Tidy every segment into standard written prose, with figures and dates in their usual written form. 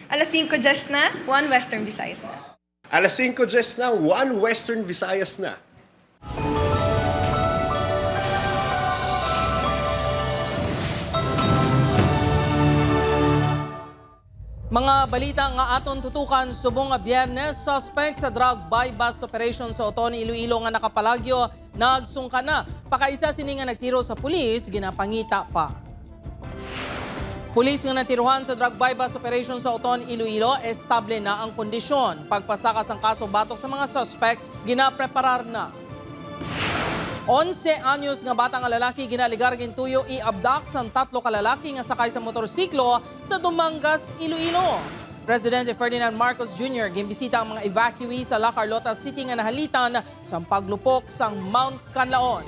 Alas 5 just na, 1 Western Visayas na. Alas 5 just na, 1 Western Visayas na. Mga balita nga aton tutukan subong nga Biyernes, suspect sa drug buy-bust operation sa Oton, Iloilo nga nakapalagyo, nagsungka na. Pakaisa sini nga nagtiro sa pulis, ginapangita pa. Pulis nga natiruhan sa drug buy-bust operation sa Oton, Iloilo, estable na ang kondisyon. Pagpasakas ang kaso batok sa mga suspect, ginapreparar na. 11 anyos nga bata nga lalaki ginaligar gintuyo i-abduct sang tatlo ka lalaki nga sakay sa motorsiklo sa Dumangas, Iloilo. Presidente Ferdinand Marcos Jr. gimbisita ang mga evacuee sa La Carlota City nga nahalitan sa paglupok sang Mount Canlaon.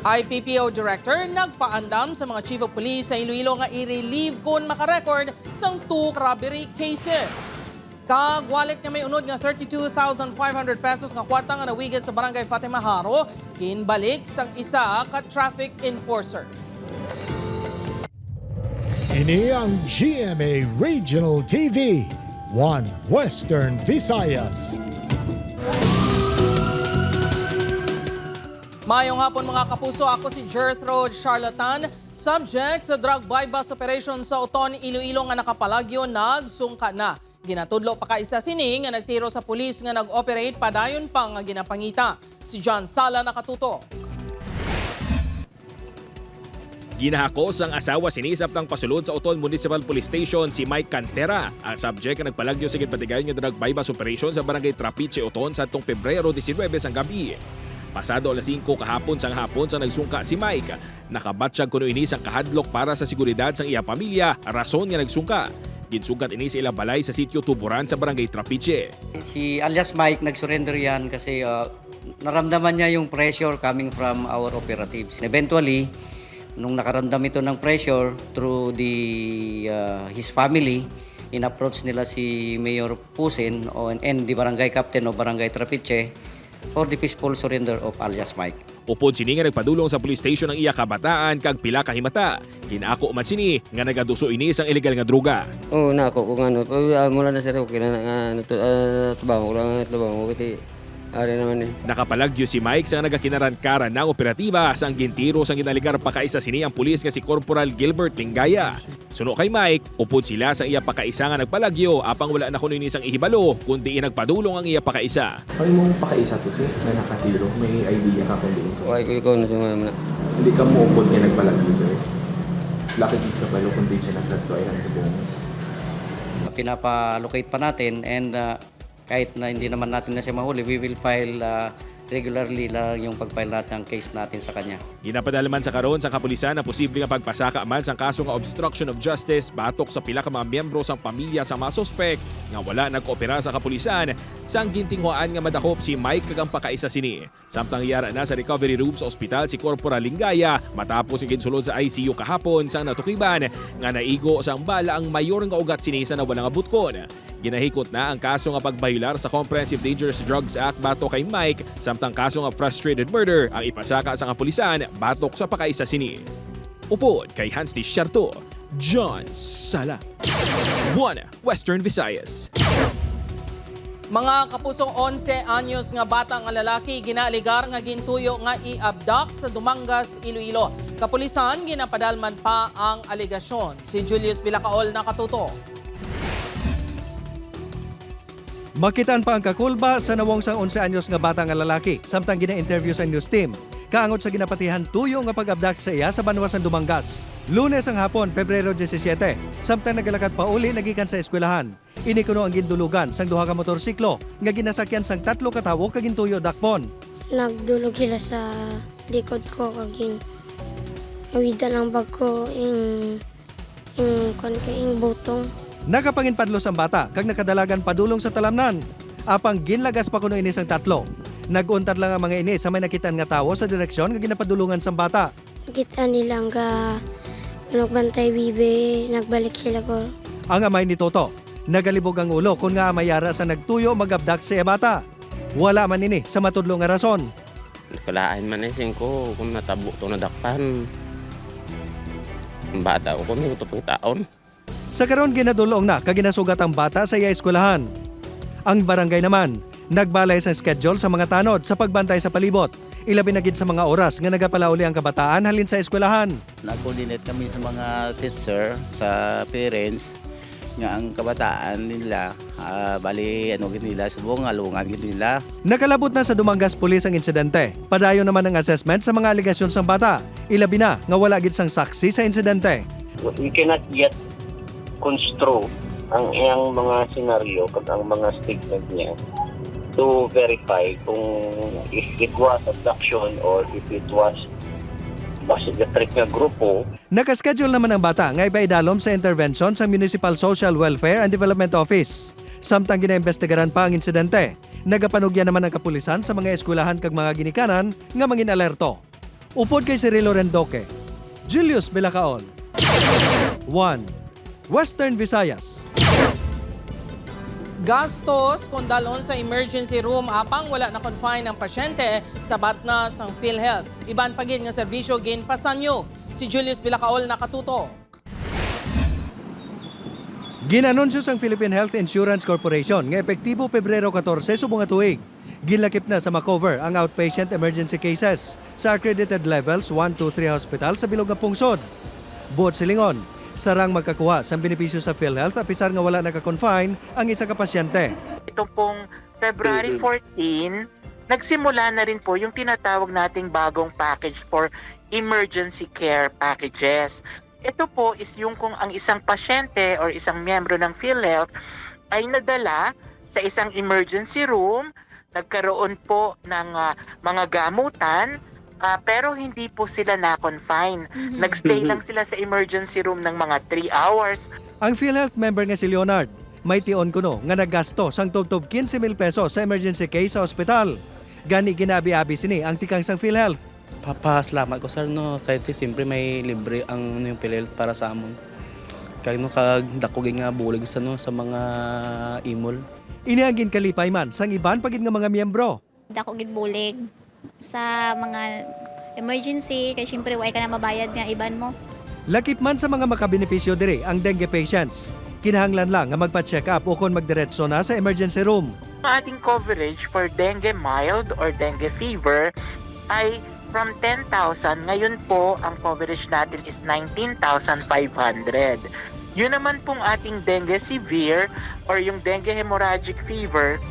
IPPO Director nagpaandam sa mga Chief of Police sa Iloilo nga i-relieve kung makarecord sang two robbery cases. Kag wallet nga may unod nga 32,500 pesos nga kwarta nga nawigan sa Barangay Fatima Haro, kinbalik sang isa ka traffic enforcer. Ini ang GMA Regional TV, One Western Visayas. Mayong hapon mga kapuso, ako si Gertrude Charlatan. Subject sa drug buy-bust operation sa Oton, Iloilo nga nakapalagyo, nagsungka na. Ginatudlo pa kaisa sini nga nagtiro sa pulis nga nag-operate padayon pa nga ginapangita. Si John Sala nakatuto. Ginahakos ang asawa sinisap ng pasulod sa Oton Municipal Police Station si Mike Cantera. Ang subject ang nagpalagyo sa ginpatigayon nga drug buy-bust operation sa barangay Trapiche, Oton sa atong Pebrero 19 sang gabi. Pasado alas 5 kahapon sang hapon sa nagsungka si Mike. Nakabatsyag kuno ini sang kahadlok para sa seguridad sang iya pamilya, rason nga nagsungka. Ginsugat ini sa ila balay sa sitio Tuburan sa barangay Trapiche. Si alias Mike nag-surrender yan kasi naramdaman niya yung pressure coming from our operatives. Eventually, nung nakaramdam ito ng pressure through his family, in-approach nila si Mayor Pusin and the barangay captain of Barangay Trapiche for the peaceful surrender of alias Mike. Upod sini nga nagpadulong sa police station ang iya kabataan kag pila ka himata. Ginaako man sini nga nagaduso ini sang ilegal nga droga. Oo, na ako kung ano. Pero mula na sir, okay na nga, ano, trabaho ko lang, trabaho ko, kiti, ari naman eh. Nakapalagyo si Mike sa nagakinarankara ng operatiba sa gintiro sang ginaligar pakaisa sini ang pulis nga si Corporal Gilbert Lingaya. Suno kay Mike, upod sila sa iya pakaisa nga nagpalagyo apang wala na kuno ini sang ihibalo kundi nagpadulong ang iya pakaisa. Ang imong pakaisa to sir, na nakatiro, may idea ka kung diin sir. Okay, ko ikaw na sa mga mga. Hindi ka mo upod nga nagpalagyo sir. Lakit ka palo kung di siya nagkadto ay sa buong. Pinapa-locate pa natin and kahit na hindi naman natin na siya mahuli, we will file regularly lang yung pag-file natin ang case natin sa kanya. Ginapadalaman sa karon sa kapulisan ang posible nga pagpasaka man sang kaso nga obstruction of justice batok sa pila ka mga miyembro sang pamilya sa mga sospek nga wala nagkoopera sa kapulisan sang gintinghuan nga madakop si Mike kag ang pakaisa sini. Samtang yara na sa recovery room sa ospital si Corporal Lingaya matapos ginsulod sa ICU kahapon sang natukiban nga naigo sang bala ang mayor nga ugat sini sa nawala nga butkon. Ginahikot na ang kaso nga pagbayular sa Comprehensive Dangerous Drugs Act batok kay Mike samtang kaso nga frustrated murder ang ipasaka sa kapulisan batok sa pakaisa sini. Upod kay Hans Di Sharto, John Sala. 1 Western Visayas. Mga kapusong 11 anyos nga bata nga lalaki ginaaligar nga gintuyo nga i-abduct sa Dumangas, Iloilo. Kapulisan ginapadalman pa ang alegasyon. Si Julius Bilacaol nakatuto. Makitaan pa ang kakulba sa nawong sang 11 anyos nga bata nga lalaki samtang gina-interview sa news team. Kaangot sa ginapatihan tuyo nga pag-abduct sa iya sa Banwa san Dumangas. Lunes ang hapon, Pebrero 17, samtang nagalakat pa uli nagikan sa eskwelahan. Ini kuno ang gindulugan sang duha ka motorsiklo nga ginasakyan sang tatlo ka tawo kag gintuyo dakpon. Nagdulog sila sa likod ko kag yung awidan ang bag ko yung kon ko yung butong. Nakapanginpadlos ang bata kag nakadalagan padulong sa talamnan. Apang ginlagas pa kuno ini sang tatlo. Naguntat lang ang mga ini sa may nakitaan nga tawo sa direksyon nga ginapadulungan sang bata. Nakita nila ang ga nagbantay bibe, nagbalik sila ko. Ang amay ni Toto, nagalibog ang ulo kung nga mayara sa nagtuyo magabdak sa iya bata. Wala man ini sa matudlo nga rason. Kalaan man eh, singko, kung natabo to nadakpan. Ang bata ko, kung ito pang taon. Sa karon ginadulong na kag ginasugat ang bata sa iya eskwelahan. Ang barangay naman, nagbalay sa schedule sa mga tanod sa pagbantay sa palibot. Ilabi na gid sa mga oras nga nagapalauli ang kabataan halin sa eskwelahan. Nag-coordinate kami sa mga teacher, sa parents, nga ang kabataan nila, bali ano gid nila, subong alungan gid nila. Nakalabot na sa Dumangas Police ang insidente. Padayon naman ang assessment sa mga alegasyon sang bata. Ilabi na nga wala gid sang saksi sa insidente. We cannot yet construe ang iyang mga senaryo kag ang mga statement niya to verify kung if it was abduction or if it was basta trip nga grupo. Nakaschedule naman ang bata nga ipaidalom sa intervention sa Municipal Social Welfare and Development Office. Samtang ginaimbestigaran pa ang insidente, nagapanugyan naman ang kapulisan sa mga eskwelahan kag mga ginikanan nga mangin alerto. Upod kay Cirilo Rendoque, Julius Belacaol. 1. Western Visayas. Gastos kung dalon sa emergency room apang wala na confine ang pasyente sa batna sang PhilHealth. Iban pa gid nga serbisyo ginpasanyo. Si Julius Bilacaol nakatuto. Ginanunsyo sang Philippine Health Insurance Corporation nga epektibo Pebrero 14 subong nga tuig. Ginlakip na sa makover ang outpatient emergency cases sa accredited levels 1, 2, 3 hospital sa bilog nga pungsod. Buot silingon, sarang magkakuha sang benepisyo sa PhilHealth apisar nga wala naka-confine ang isa ka pasyente. Ito pong February 14, nagsimula na rin po yung tinatawag nating bagong package for emergency care packages. Ito po is yung kung ang isang pasyente or isang miyembro ng PhilHealth ay nadala sa isang emergency room, nagkaroon po ng mga gamutan, pero hindi po sila na-confine. Nagstay lang sila sa emergency room ng mga 3 hours. Ang PhilHealth member nga si Leonard, may tion kuno nga naggasto sang tubtob 15,000 pesos sa emergency case sa ospital. Gani ginabi-abi sini ang tikang sang PhilHealth. Papasalamat ko sir no kahit siyempre may libre ang ano, yung PhilHealth para sa amon. Kag no kag dako gid nga bulig sa no sa mga imol. Ini ang ginkalipay man sang iban pa gid nga mga miyembro. Dako gid bulig sa mga emergency kay syempre way ka na mabayad nga iban mo. Lakip man sa mga makabenepisyo diri ang dengue patients. Kinahanglan lang nga magpa-check up o kon magdiretso na sa emergency room. Ang ating coverage for dengue mild or dengue fever ay from 10,000, ngayon po ang coverage natin is 19,500. Yun naman pong ating dengue severe or yung dengue hemorrhagic fever,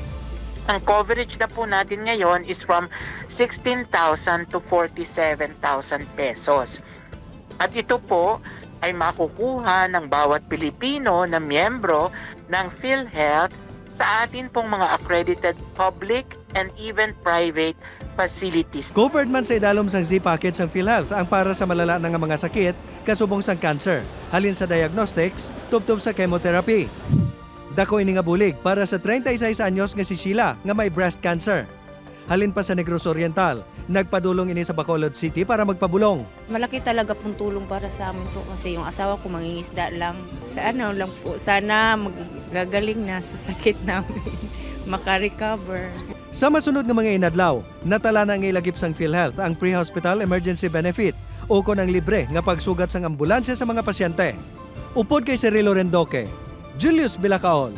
ang coverage na po natin ngayon is from 16,000 to 47,000 pesos. At ito po ay makukuha ng bawat Pilipino na miyembro ng PhilHealth sa atin pong mga accredited public and even private facilities. Covered man sa idalom sang Z package sang PhilHealth ang para sa malala na nga mga sakit kasubong sang cancer, halin sa diagnostics, tubtob sa chemotherapy. Dako ini nga bulig para sa 36 anyos nga si Sheila nga may breast cancer. Halin pa sa Negros Oriental, nagpadulong ini sa Bacolod City para magpabulong. Malaki talaga pong tulong para sa amin po kasi yung asawa ko mangingisda lang. Sa ano lang po, sana magagaling na sa sakit namin, makarecover. Sa masunod nga mga inadlaw, natala na ang ilagip sang PhilHealth ang pre-hospital emergency benefit o kon ang libre nga pagsugat sang ambulansya sa mga pasyente. Upod kay Cirilo Rendoque, Julius Bilacaol.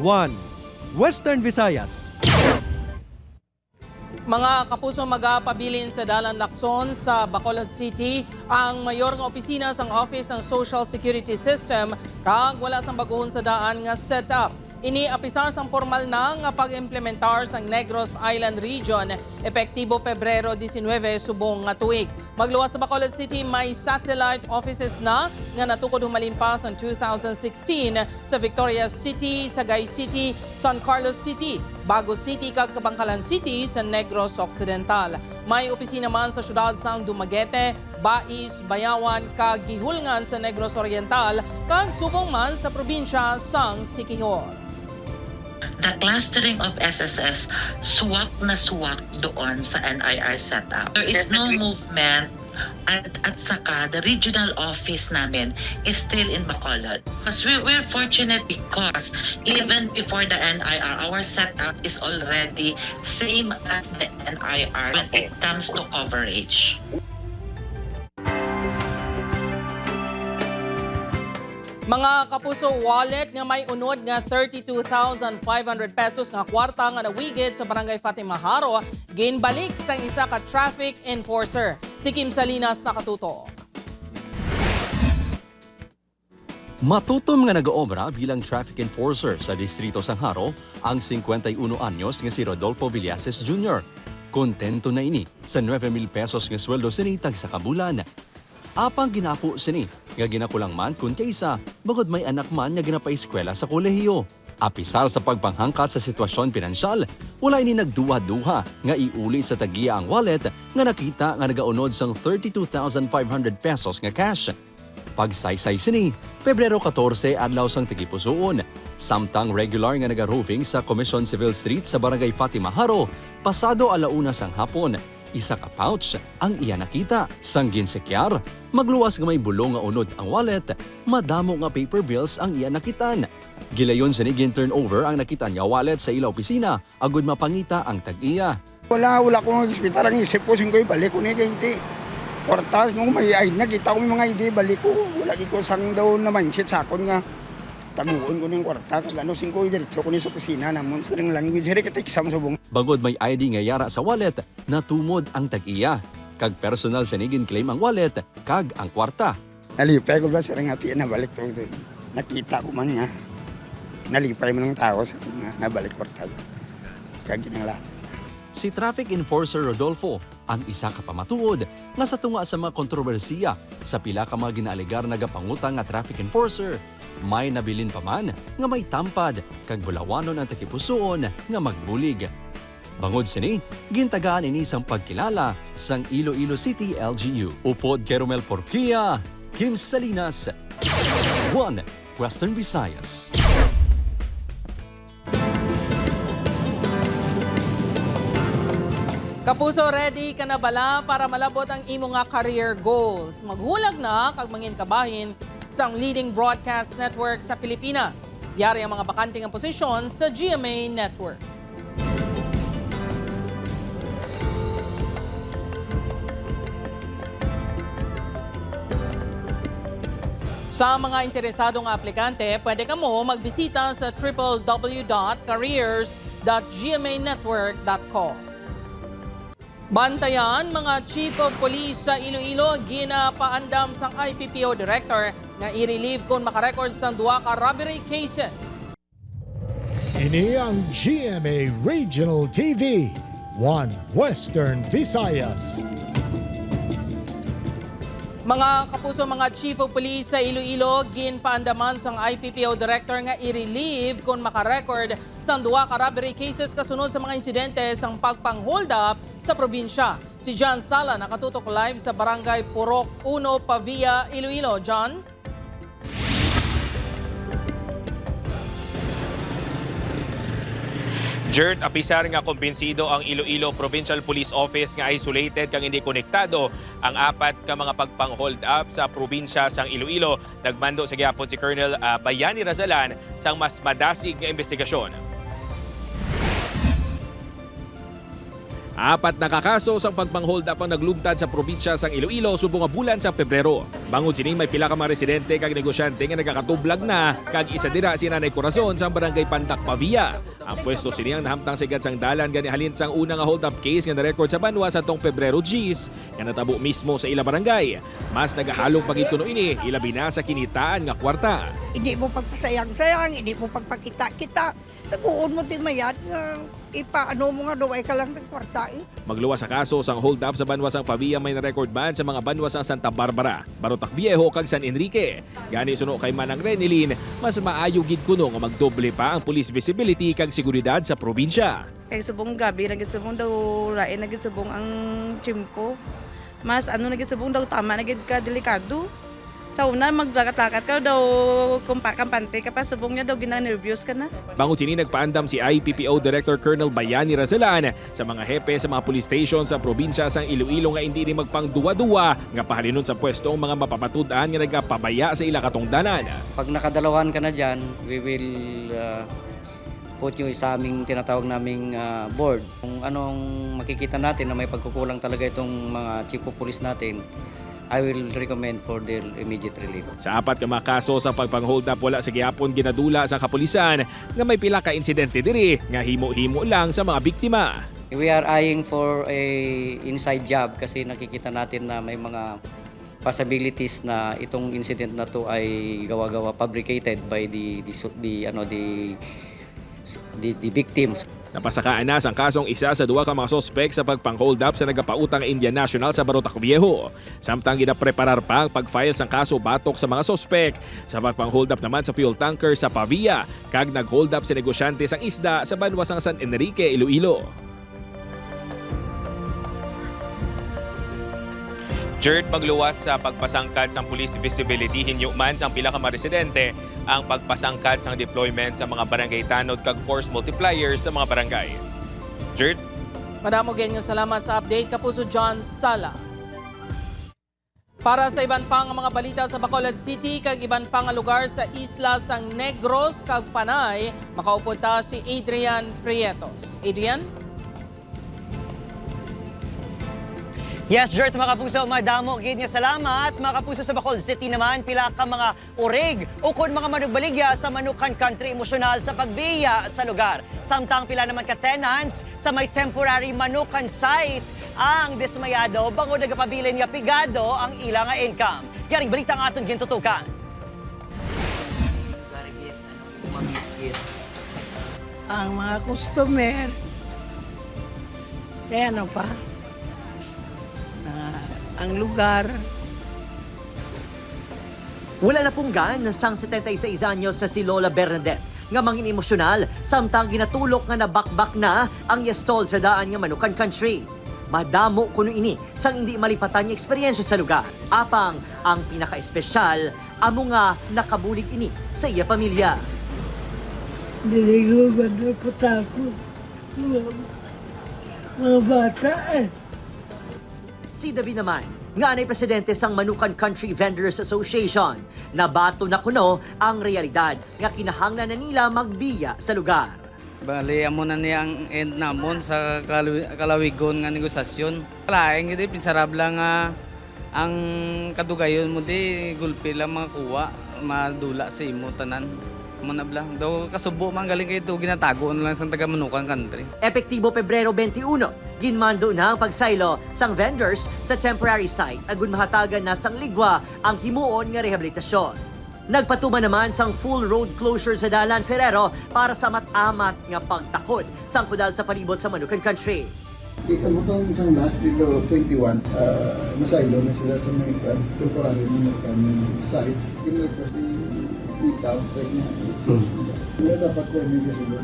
1. Western Visayas. Mga kapuso, magapabilin sa Dalan Lacson sa Bacolod City ang mayor nga opisina sang Office ng Social Security System kag wala sang baguhon sa daan nga setup. Ini apisar sang formal na nga pag-implementar sang Negros Island Region epektibo Pebrero 19 subong nga tuig. Magluwas sa Bacolod City may satellite offices na nga natukod humalin pa sang 2016 sa Victoria City, Sagay City, San Carlos City, Bago City kag Kabangkalan City sa Negros Occidental. May opisina man sa syudad sang Dumaguete, Bais, Bayawan kag Gihulngan sa Negros Oriental kag subong man sa probinsya sang Siquijor. The clustering of SSS, suwak na suwak doon sa NIR setup. There is no movement at saka the regional office namin is still in Bacolod. Because we're fortunate because even before the NIR, our setup is already same as the NIR when it comes to coverage. Mga kapuso, wallet nga may unod nga 32,500 pesos nga kwarta nga nawigid sa Barangay Fatima Haro, ginbalik sang isa ka traffic enforcer. Si Kim Salinas nakatutok. Matutom nga nag-oobra bilang traffic enforcer sa Distrito Sangharo ang 51 anyos nga si Rodolfo Villases Jr. Kontento na ini sa 9,000 pesos nga sweldo sini tag sa kabulan. Apang ginapo sini nga ginakulang man kun kaysa bangod may anak man nga ginapaeskwela sa kolehiyo. Apisar sa pagpanghangkat sa sitwasyon pinansyal, wala ini nagduha-duha nga iuli sa tagiya ang wallet nga nakita nga nagaunod sang 32,500 pesos nga cash. Pagsaysay sini, Pebrero 14 adlaw sang tagipusoon. Samtang regular nga nagaroving sa Commission Civil Street sa Barangay Fatima Haro, pasado alauna sang hapon. Isa ka pouch ang iya nakita. Sang ginsekyar, magluwas nga may bulong nga unod ang wallet, madamo nga paper bills ang iya nakitan. Gilayon sini gin turn over ang nakitan nga wallet sa ila opisina agud mapangita ang tag-iya. Wala, wala ko nag-ispitar. Ang isip ko, singkoy, balik ko ni kay iti. Kwarta, kung may ID, nakita ko may mga ID, balik ko. Wala ko sang daw na mindset sa akon nga. Taguon ko ng kwarta. Kag ano, singkoy, diretso ko ni sa opisina namon. Siring language, siring katiksa mo subong. Bangod may ID nga yara sa wallet, natumod ang tag-iya. Kag personal sa nigin claim ang wallet, kag ang kwarta. Nalipay ko ba, siring ati, nabalik to. Nakita ko man nga. Nalipay mo ng tao sa akin nga, nabalik kwarta. Kag ginang lahat. Si Traffic Enforcer Rodolfo ang isa ka pamatuod nga sa tunga sa mga kontrobersiya sa pila ka mga ginaalegar nagapangutang nga traffic enforcer. May nabilin pa man nga may tampad kag bulawanon ang takipusoon nga magbulig. Bangod sini, gintagaan ini sang pagkilala sang Iloilo City LGU. Upod kay Romel Porquia, Kim Salinas, 1 Western Visayas. Kapuso, ready ka na bala para malabot ang imo nga career goals? Maghulag na kag mangin kabahin sa ang leading broadcast network sa Pilipinas. Yari ang mga bakante nga posisyon sa GMA Network. Sa mga interesadong aplikante, pwede ka mo magbisita sa www.careers.gmanetwork.com. Bantayan, mga Chief of Police sa Iloilo, ginapaandam sang IPPO Director nga i-relieve kung makarecord sang duha ka robbery cases. Ini ang GMA Regional TV, One Western Visayas. Mga kapuso, mga Chief of Police sa Iloilo, ginpaandaman sang IPPO Director nga i-relieve kung makarecord sang duha ka robbery cases kasunod sa mga insidente sang pagpang-hold up sa probinsya. Si John Sala nakatutok live sa Barangay Purok 1, Pavia, Iloilo. John? Gert, apisar nga kumbinsido ang Iloilo Provincial Police Office nga isolated kang hindi konektado ang apat ka mga pagpang-hold up sa probinsya sang Iloilo. Nagmando sa gyapon si Colonel Bayani Razalan sang mas madasig nga investigasyon. Apat na kakaso sang pagpang-hold up ang naglugtad sa probinsya sang Iloilo subong nga bulan sa Pebrero. Bangod sini may pila ka mga residente kag negosyante nga nagakatublag na kag isa dira si Nanay Corazon sa barangay Pandak Pavia. Ang pwesto sini ang nahamtang sigad sang dalan gani halin sang una nga hold up case nga narekord sa banwa sa tong Pebrero 10 nga natabo mismo sa ila barangay. Mas nagahalong pagid kuno ini ilabi na sa kinitaan nga kwarta. Hindi mo pagpasayang-sayang, hindi mo pagpakita-kita. Taguon mo din mayat nga ipaano mo nga daw ay ka lang ng kwarta eh. Magluwas sa kaso sang hold up sa banwa sang Pavia may na-record ban sa mga banwa sang Santa Barbara, Barotac Viejo kag San Enrique. Gani suno kay Manang Renilyn, mas maayo gid kuno nga magdoble pa ang police visibility kag seguridad sa probinsya. Kay subong gabi na gid subong daw rain na gid subong ang tiyempo. Mas ano na gid subong daw tama na gid ka delikado. Sa una maglakat-lakat ka daw kampante ka pa subong niya daw gina-nervous ka na. Bangod sini nagpaandam si IPPO Director Colonel Bayani Razalan sa mga hepe sa mga police station sa probinsya sang Iloilo nga hindi ni magpangduwa-duwa nga pahalinon sa pwesto ang mga mapapatud-an nga nagapabaya sa ila katungdanan. Pag nakadalawan ka na dyan, we will put you sa aming tinatawag naming board. Kung anong makikita natin na may pagkukulang talaga itong mga chief of police natin, I will recommend for their immediate relief. Sa apat ka mga kaso sa pagpang-hold up, wala sa gihapon ginadula sa kapulisan nga may pila ka insidente diri nga himo-himo lang sa mga biktima. We are eyeing for a inside job kasi nakikita natin na may mga possibilities na itong incident na to ay gawa-gawa, fabricated by the ano the victims. Napasakaan na sang kasong isa sa duha ka mga sospek sa pagpang-hold up sa nagapautang Indian National sa Barotac Viejo. Samtang ginapreparar pa ang pag-file sang kaso batok sa mga sospek sa pagpang-hold up naman sa fuel tanker sa Pavia kag nag-hold up sa negosyante sang isda sa banwa sang San Enrique, Iloilo. Jert, magluwas sa pagpasangkad sang police visibility, hinyo man sang pila ka mga residente ang pagpasangkad sang deployment sa mga barangay tanod kag force multipliers sa mga barangay. Jert? Madamo genyo salamat sa update, Kapuso John Sala. Para sa iban pang mga balita sa Bacolod City kag iban pang nga lugar sa isla sang Negros kag Panay, makaupod ta si Adrian Prietos. Adrian? Yes, Jert, mga kapuso, madamo gid nga salamat. Mga kapuso, sa Bacolod City naman, pila ka mga urig ukon mga manugbaligya sa Manukan Country emosyonal sa pagbiya sa lugar. Samtang pila naman ka tenants sa may temporary Manukan site ang dismayado bangod nagapabilin nga pigado ang ilang nga income. Yaring balita ang aton gintutukan. Ang mga customer, kaya ano pa, na ang lugar. Wala na punggan sang 76 anyos sa si Lola Bernadette nga mangin emosyonal samtang ginatulok nga nabakbak na ang yestol sa daan nga Manukan Country. Madamo kuno ini sang hindi malipatan nga eksperyensya sa lugar. Apang ang pinaka-espesyal amo nga nakabulig ini sa iya pamilya. Diligo ba na patako? Mga bata eh. Si David naman, nga anay presidente sang Manukan Country Vendors Association, nabato na kuno ang realidad nga kinahanglan na nila magbiya sa lugar. Bali, amo na niya ang end namon sa kalawigon nga negosasyon. Laing gid pinsarab lang nga ang kadugayon mo di gulpi lang makuha, madula sa imo tanan. Amo na bla. Daw kasubo man galing kay to ginatago na lang sa taga Manukan Country. Epektibo Pebrero 21, ginmando na ang pagsaylo sang vendors sa temporary site agun mahatagan na sang ligwa ang himuon nga rehabilitasyon. Nagpatuma naman sang full road closure sa Dalan Ferrero para sa mat-amat nga pagtakod sang kudal sa palibot sa Manukan Country. Kita mo kang isang last dito, 21, masaylo na sila sa may temporary Manukan site. Kinrequest ni Mikaw, like na, i-close nila. Hindi dapat ko yung kasunod.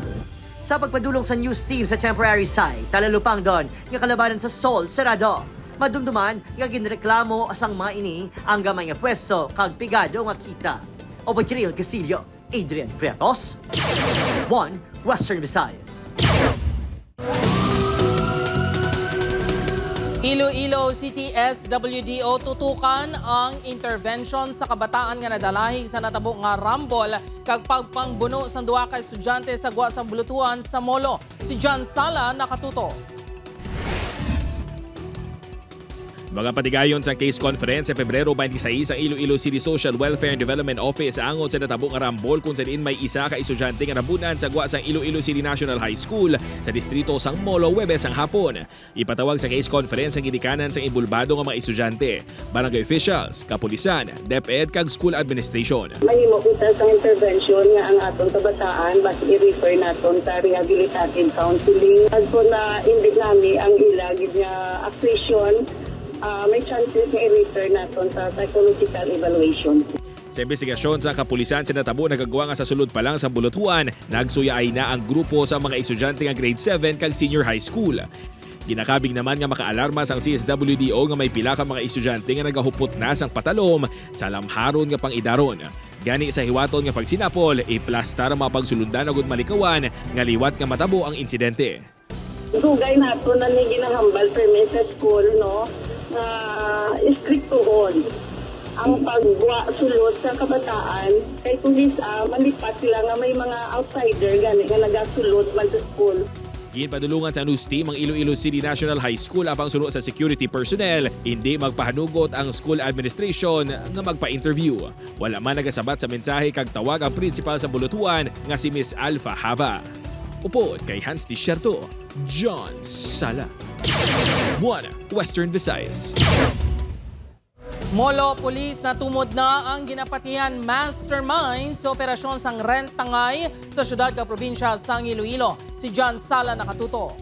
Sa pagpadulong sa news team sa temporary site, talalupang doon nga kalabanan sa Sol Sarado. Madumduman nga ginreklamo asang maini ang gamay nga pwesto kag pigado nga kita. Opo Kiril Casillo, Adrian Prietos, 1 Western Visayas. Iloilo City SWDO tutukan ang intervention sa kabataan nga nadalahig sa natabo nga rambol kag pagpangbuno sang duha ka estudyante sa guwa sang bulutuan sa Molo. Si John Sala nakatuto. Mga patigayon sa case conference sa Pebrero 26 ang Iloilo City Social Welfare and Development Office angot sa natabo nga rambol kung sa diin may isa ka estudyante nga nabunan sa guwa sang Iloilo City National High School sa distrito sang Molo, Huwebes ang hapon. Ipatawag sa case conference ang gidikanan sang imbulbado nga mga estudyante, barangay officials, kapulisan, DepEd kag school administration. Mahimo kita sa intervention nga ang atong kabataan basi i-refer naton sa rehabilitative counseling. Ag kung na hindi nami ang ila gid nga accretion, may chances nga i-refer naton sa psychological evaluation. Sa investigasyon sa kapulisan sa natabo nagagawa nga sa sulod pa lang sa bulutuan, nagsuyaay na ang grupo sa mga estudyante nga grade 7 kag senior high school. Ginakabig naman nga makaalarma sang CSWDO nga may pila ka mga estudyante nga nagahupot na sang patalom sa lamharon nga pangidaron. Gani sa hiwaton nga pagsinapol, iplastar ang mga pagsulundan agud malikawan nga liwat nga matabo ang insidente. Dugay nato na ni ginahambal permi sa school no na strictohon ang pagwa sulod sa kabataan kay kung isa malipat sila nga may mga outsider gani nga nagasulod man sa school. Ginpadulungan sa news team ang Iloilo City National High School apang suno sa security personnel, hindi magpahanugot ang school administration nga magpa-interview. Wala man nagasabat sa mensahe kag tawag ang principal sa Bulutuan nga si Miss Alpha Hava. Upod kay Hans Desierto, John Sala. 1 Western Visayas. Molo Police natumod na ang ginapatihan mastermind sa operasyon sang rentangay sa syudad ka probinsya sang Iloilo. Si John Sala nakatutok.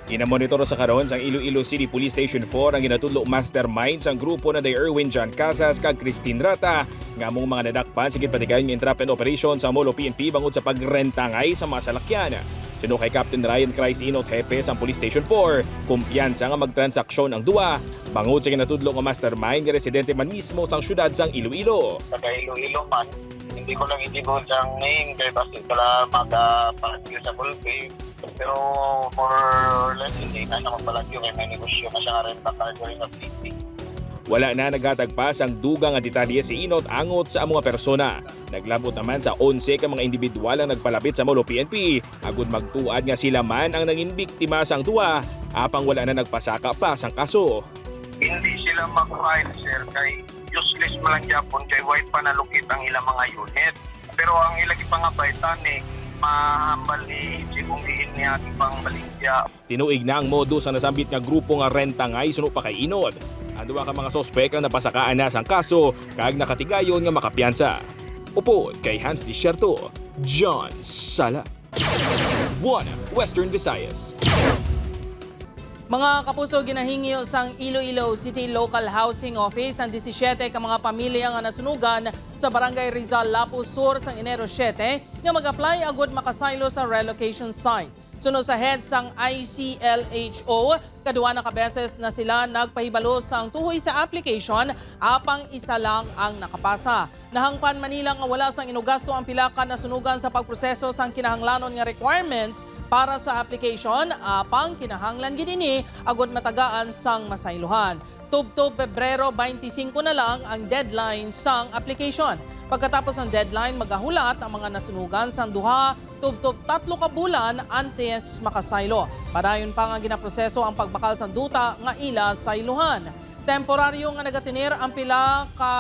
Inamonitor sa karon sang Iloilo City Police Station 4 ang ginatudlo mastermind sang grupo na day Erwin John Casas kag Christine Rata nga among mga nadakpan sa ginpatigayon nga entrapment operation sa Molo PNP bangod sa pagrentangay sa mga salakyan. Suno kay Captain Ryan Christ Inot, hepe sang Police Station 4, kumpiyansa nga magtransaksyon ang duwa bangod sa ginatudlo nga mastermind nga residente man mismo sang syudad sang Iloilo. Taga Iloilo man, hindi ko lang i-divulge ang name kay basta pala magpalagyo sa gulpi. Pero more or less, hindi na siya magpalagyo kay may negosyo na siya nga rin baka during the city. Wala na naghatag pa sang dugang nga detalye si Inot angot sa among persona. Naglabot naman sa 11 ka mga individual ang nagpalapit sa Molo PNP agud magtuad nga sila man ang nangin biktima sang duwa apang wala na nagpasaka pa sang kaso. Hindi sila mag-file, sir, kay useless man lang Japon kay way pa nalukit ang ilang mga unit. Pero ang ilang ipangabay tani, mahambal ni kung diin niya pang Malaysia. Tinuig na ang modus ang nasambit nga grupo nga rentangay suno pa kay Inot. Ang duha ka mga sospek ang napasakaan na sang kaso kag nakatigayon nga makapiyansa. Upod kay Hans Desierto, John Sala. 1 Western Visayas. Mga kapuso, ginahingyo sang Iloilo City Local Housing Office ang 17 ka mga pamilya nga nasunugan sa Barangay Rizal, Lapu Sur sang Enero 7 nga mag-apply agud makasaylo sa relocation site. Sunod sa head sang ICLHO, kaduwa na kabeses na sila nagpahibalo sang tuhoy sa application apang isa lang ang nakapasa. Nahangpan Manila nga wala sang inugasto ang pila ka nasunugan sa pagproseso sang kinahanglanon nga requirements para sa application apang kinahanglan gid ini agud matagaan sang masaylohan. Tubtob Pebrero 25 na lang ang deadline sang application. Pagkatapos ng deadline, magahulat ang mga nasunugan sang duha tubtob 3 ka bulan antes makasaylo. Padayon pa nga ginaproseso ang pagbakal sang duta nga ila sayluhan. Temporaryo nga nagatinir ang pila ka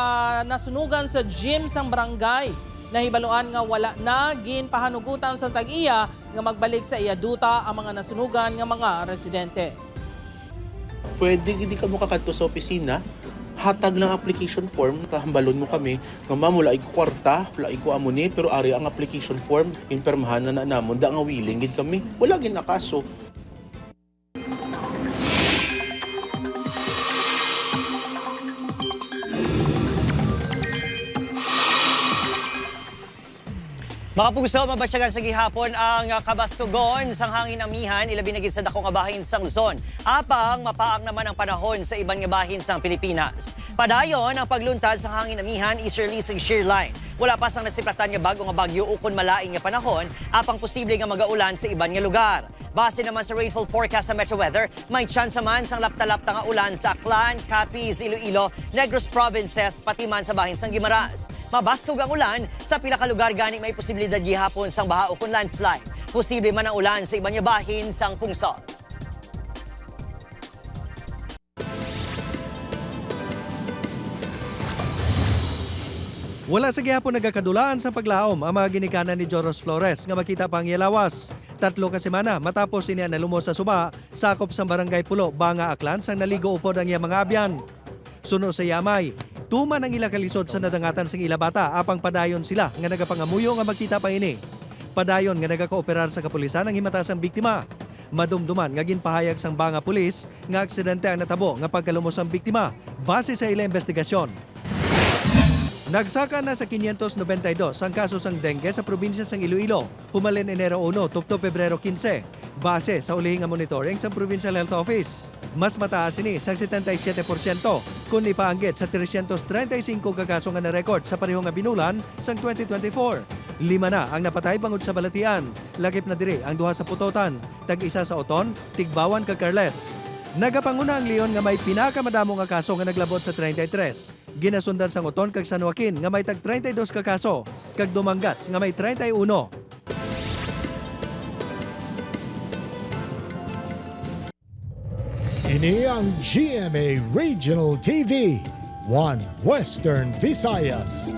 nasunugan sa gym sang barangay. Nahibaluan nga wala na ginpahanugutan sa tag-iya nga magbalik sa iya duta ang mga nasunugan nga mga residente. Pwede hindi ka makakadto sa opisina, hatag lang application form, kahambalon mo kami, nga ma'am, wala ko kwarta, wala ko amo ni, pero ari ang application form, impirmahan na na namon, da nga willing gid kami. Wala gid na kaso. Mga puso, mabasyagan sa gihapon ang kabastugon sang hangin amihan, ilabi na gid sa dako nga bahin sang Luzon. Apang mapaak naman ang panahon sa iban nga bahin sang Pilipinas. Padayon ang pagluntad sang hangin amihan, easterly sang shear line. Wala pa sang nasiplatan nga bago nga bagyo ukon malain nga panahon, apang posible nga magaulan sa iban nga lugar. Base naman sa rainfall forecast sa Metro Weather, may chance man sang lapta-lapta nga ulan sa Aklan, Capiz, Iloilo, Negros Provinces, pati man sa bahin sang Guimaras. Mabaskog ang ulan sa pila ka lugar gani may posibilidad gihapon sang baha o kun landslide. Posible man ang ulan sa iban nga bahin sang pungsod. Wala sa gihapon nagakadulaan sa paglaom ang mga ginikanan ni Joros Flores nga makita pa ang iyalawas. 3 ka semana matapos ini nalumos sa suba, sakop sa barangay Pulo, Banga Aklan sang naligo upod ang iya mga abyan. Suno sa yamay, tuman ang ila kalisod sa nadangatan sang ila bata apang padayon sila nga nagapangamuyo nga makita pa ini. Padayon nga nagakooperar sa kapulisan ang himatasang biktima. Madumduman nga ginpahayag sang Banga Pulis nga aksidente ang natabo nga pagkalumos ang biktima base sa ila investigasyon. Nagsaka na sa 592 ang kaso sang dengue sa probinsya sang Iloilo, humalin Enero 1 tubto Pebrero 15, base sa ulihi nga monitoring sa Provincial Health Office. Mas mataas ini sa 77% kung ipaanggit sa 335 ka kaso nga na-record sa pareho nga binulan sang 2024. 5 na ang napatay bangod sa balatian, lakip na diri ang duha sa Putotan, tag-isa sa Oton, Tigbawan kag Carles. Nagapanguna ang Leon nga may pinakamadamo nga kaso nga naglabot sa 33. Ginasundan sang Oton kag San Joaquin nga may tag 32 ka kaso, kag Dumangas nga may 31. Ini ang GMA Regional TV, One Western Visayas.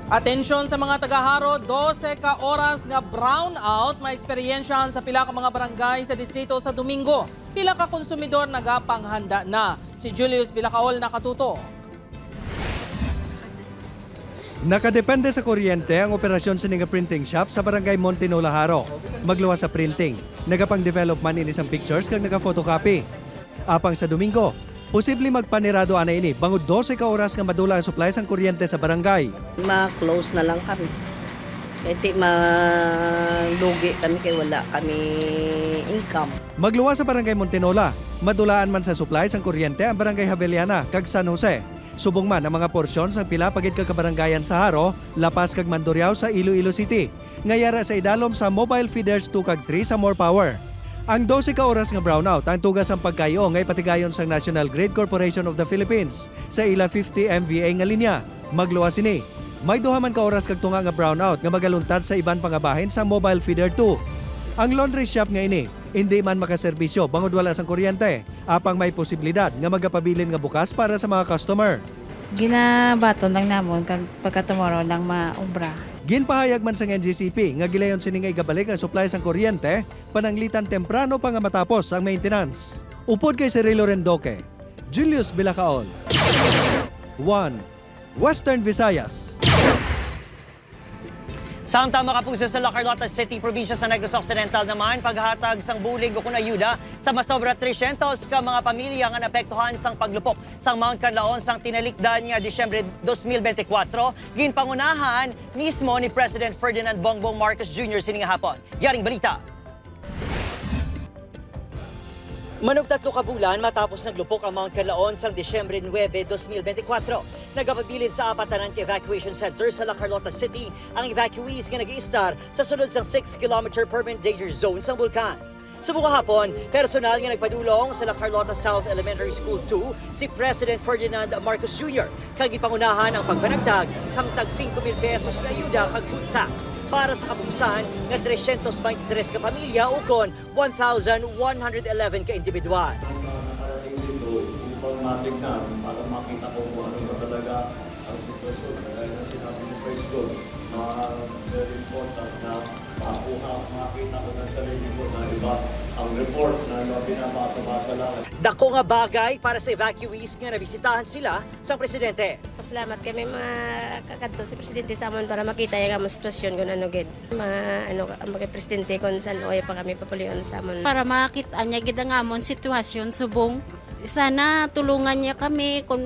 Atensyon sa mga tagaharo, 12 ka oras nga brownout maeksperiensyahan sa pila ka mga barangay sa distrito sa Domingo. Pila ka konsumidor nagapanghanda na. Si Julius Bilacaol nakatuto. Nakadepende sa kuryente ang operasyon sa nga printing shop sa barangay Montinola, Haro. Magluwas sa printing, nagapang-develop man ini sang pictures kag naka-photocopy. Apang sa Domingo, posible magpanirado ana ini bangod 12 ka oras nga madula ang supply sang kuryente sa barangay. Ma-close na lang kami. Kaya di malugi kami kay wala kami income. Magluwas sa barangay Montinola, madulaan man sa supply sang kuryente ang barangay Javellana kag San Jose. Subong man ang mga porsyon sang pila pagid ka kabarangayan sa Haro, Lapas kag Mandurriao sa Iloilo City. Ngayara sa idalom sa mobile feeders 2 kag 3 sa More Power. Ang 12 ka oras nga brownout ang tugas ang pagkayo ngay patigayon sang National Grid Corporation of the Philippines sa ila 50 MVA nga linya. Magluwas ini. May duha man ka oras kag tunga nga brownout nga magaluntad sa iban pa nga bahin sa mobile feeder 2. Ang laundry shop nga ini, hindi man makaserbisyo bangod wala sang kuryente, apang may posibilidad nga magapabilin nga bukas para sa mga customer. Ginabaton lang namon kag pagka tomorrow lang maobra. Ginpahayag man sang NGCP nga gilayon sini nga igabalik ang supply sang kuryente pananglitan temprano pa nga matapos ang maintenance. Upod kay Cirilo Rendoque, Julius Bilacaol. 1. Western Visayas. Samtang mga kapuso sa La Carlota City, probinsya sa Negros Occidental naman, paghatag sang bulig o kun ayuda sa masobra 300 ka mga pamilya nga naapektuhan sang paglupok sang Mount Kanlaon sang tinalikdan nga Disyembre 2024, ginpangunahan mismo ni President Ferdinand Bongbong Marcos Jr. sining hapon. Yaring balita. Manog 3 ka bulan matapos naglupok ang Mount Kanlaon sang Disyembre 9, 2024. Nagapabilin sa apatanan ka evacuation center sa La Carlota City ang evacuees nga nag-iistar sa sulod sang 6-kilometer permanent danger zone sang bulkan. Sa buong hapon, personal nga nagpadulong sa La Carlota South Elementary School 2 si President Ferdinand Marcos Jr. kag gipangunahan ang pagpanagtag sang tag 5,000 pesos nga ayuda kag food packs para sa kabungsan nga 323 ka pamilya ukon 1,111 ka individual. Nakarating dito upang matignan para makita ko kung ano ba talaga ang sitwasyon. Kagaya ng sinabi ni President na very important na makuha, makita ko ng sarili ko na iba ang report na iba binabasa-basa lang. Dako nga bagay para sa evacuees nga nabisitahan sila sa presidente. Pasalamat kami mga kakadto si presidente sa amon para makita yung among sitwasyon kung ano gid. Mga ano ang mga presidente kung saan oy pa kami papulion sa amon. Para makita niya gid ang amon sitwasyon subong. Sana tulungan niya kami kung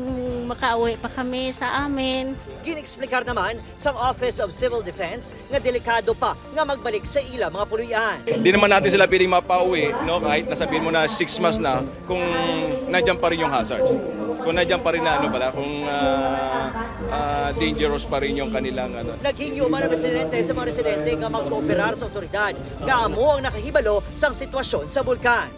makauwi pa kami sa amin. Ginexplikar naman sang Office of Civil Defense nga delikado pa nga magbalik sa ila mga puluyan. Hindi naman natin sila piling mapauwi, no? Kahit nasabihin mo na 6 months na, kung nandiyan pa rin yung hazard. Kung nandiyan pa rin na ano pala, kung dangerous pa rin yung kanilang ano. Naghingyo man ang presidente sa mga residente nga magkooperar sa otoridad nga amo ang nakahibalo sang sitwasyon sa bulkan.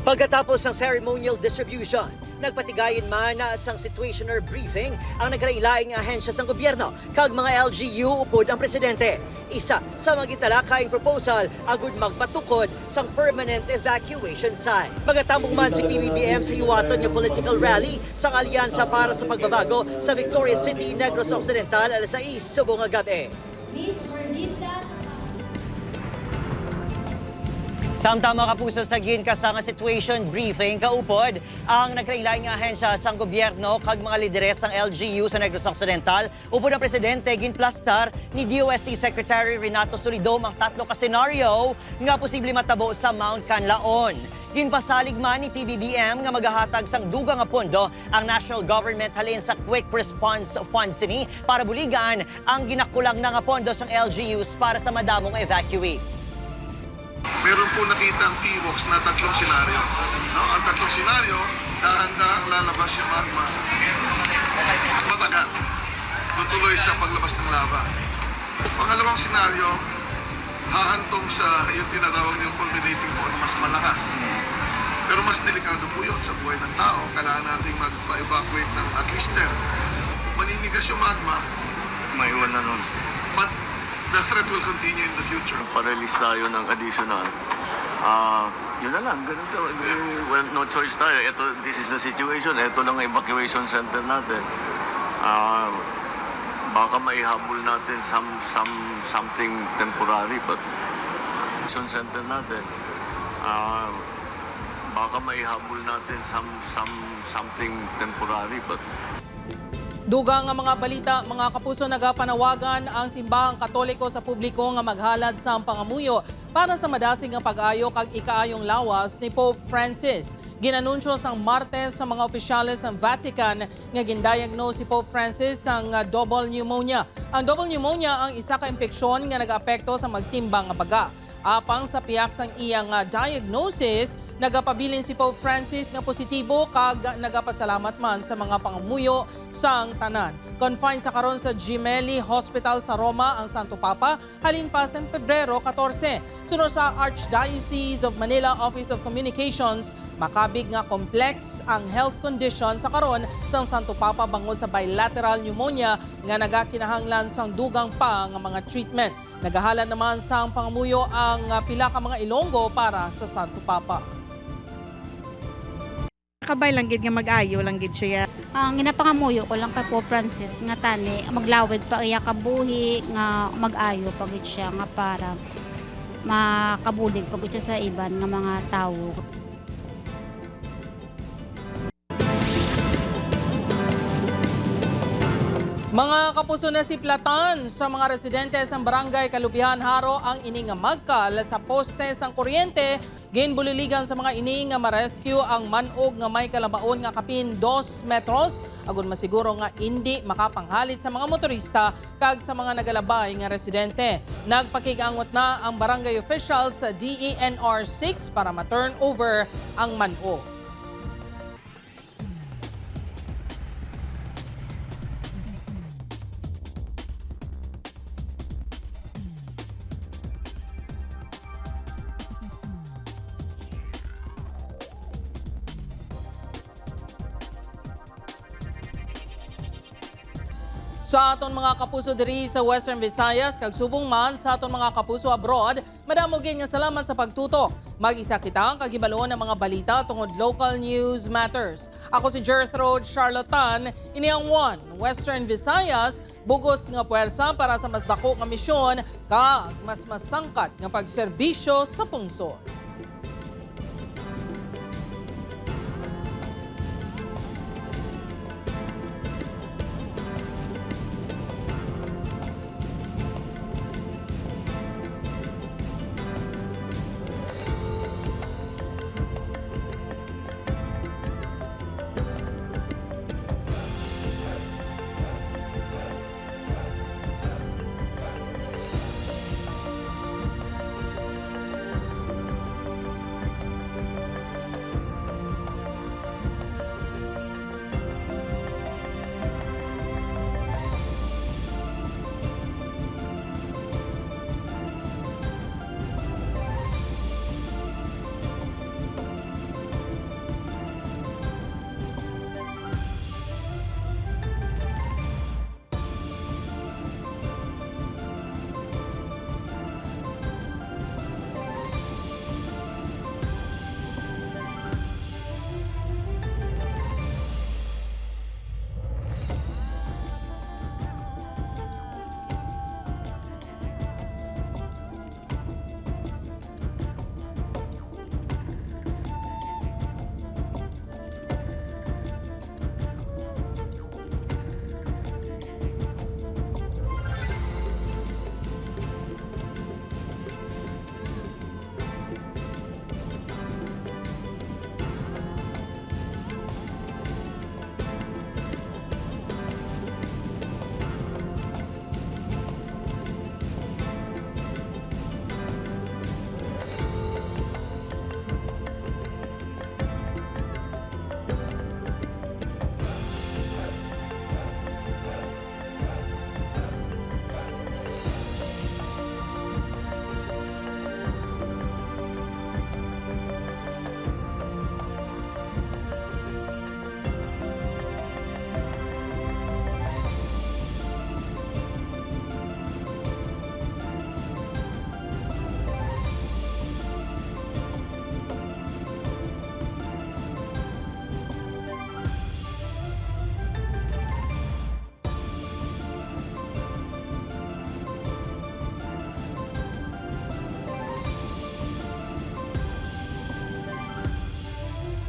Pagkatapos ng ceremonial distribution, nagpatigayon man na sang situationer briefing ang nagkailaing ahensya sang gobyerno kag mga LGU upod ang presidente. Isa sa mga gitalakayng proposal agud magpatukod sang permanent evacuation site. Magatambong man si PBBM sa hiwaton nga political rally sang Alyansa para sa Pagbabago sa Victoria City, Negros Occidental alas 6 subong nga gabi. Miss Merlinda. Samtang mga kapuso sa ginkasa nga situation briefing kaupod ang nagkailaing nga ahensya sang gobyerno kag mga lideres sang LGU sa Negros Occidental. Upod ang presidente ginplastar ni DOST Secretary Renato Solidum ang tatlo ka senaryo nga posible matabo sa Mount Kanlaon. Ginpasalig man ni PBBM nga magahatag sang dugang nga pondo ang national government halin sa Quick Response Fund sini para buligan ang ginakulang na nga pondo sang LGUs para sa madamong evacuees. Meron po nakita ang PHIVOLCS na tatlong senaryo. No? Ang tatlong senaryo, dahan-dahang lalabas yung magma. Matagal. Tutuloy sa paglabas ng lava. Pangalawang senaryo, hahantong sa yung tinatawag niyong culminating po na mas malakas. Pero mas delikado po yun sa buhay ng tao. Kailangan nating magpa-evacuate ng at least 10. Maninigas yung magma, Maiwan na nun. But the threat will continue in the future. Pa-release tayo ng additional Yun na lang, ganito. Well, no choice tayo. Ito, this is the situation. Ito lang ang evacuation center natin. Baka maihabol natin something temporary, but evacuation center natin. Baka maihabol natin something temporary, but Dugang nga mga balita, mga kapuso, nagapanawagan ang Simbahang Katoliko sa publiko nga maghalad sa pangamuyo para sa madasig nga pag-ayo kag ikaayong lawas ni Pope Francis. Ginanunsyo sang Martes sa mga opisyales ng Vatican nga gindiagnose si Pope Francis ang double pneumonia. Ang double pneumonia ang isa ka impeksyon nga nagaapekto sa magtimbang nga baga. Apang sa piyak sang iyang diagnosis, nagapabilin si Pope Francis nga positibo kag nagapasalamat man sa mga pangamuyo sang tanan. Confined sa karon sa Gemelli Hospital sa Roma ang Santo Papa halin pa sa Pebrero 14. Sunod sa Archdiocese of Manila Office of Communications, makabig nga complex ang health condition sa karon sang Santo Papa bangod sa bilateral pneumonia nga nagakinahanglan sang dugang pa nga mga treatment. Nagahalad naman sang pangamuyo ang pila ka mga Ilonggo para sa Santo Papa. Kabay lang gid nga mag-ayo lang gid siya. Ang ginapangamuyo ko lang kay Pope Francis nga tani maglawig pa iya kabuhi nga mag-ayo pa gid siya nga para makabulig pa gid siya sa iban nga mga tawo. Mga kapuso, na si Platan sa mga residente sa Barangay Kalubihan, Haro ang ini nga magkal sa poste sang kuryente. Ginbuliligan sa mga ini nga ma-rescue ang man-og nga may kalabaon nga kapin 2 metros agon masiguro nga hindi makapanghalit sa mga motorista kag sa mga nagalabay nga residente. Nagpakigangot na ang barangay officials sa DENR 6 para ma-turn over ang man-og. Sa aton mga kapuso diri sa Western Visayas kag subong man sa aton mga kapuso abroad, madamo gid nga salamat sa pagtutok. Mag-isa kita kag hibaluon ang mga balita tungod local news matters. Ako si Gertrude Charlatan, ini ang One Western Visayas, bugos nga puwersa para sa mas dako nga misyon kag mas masangkat nga pagserbisyo sa pungsod.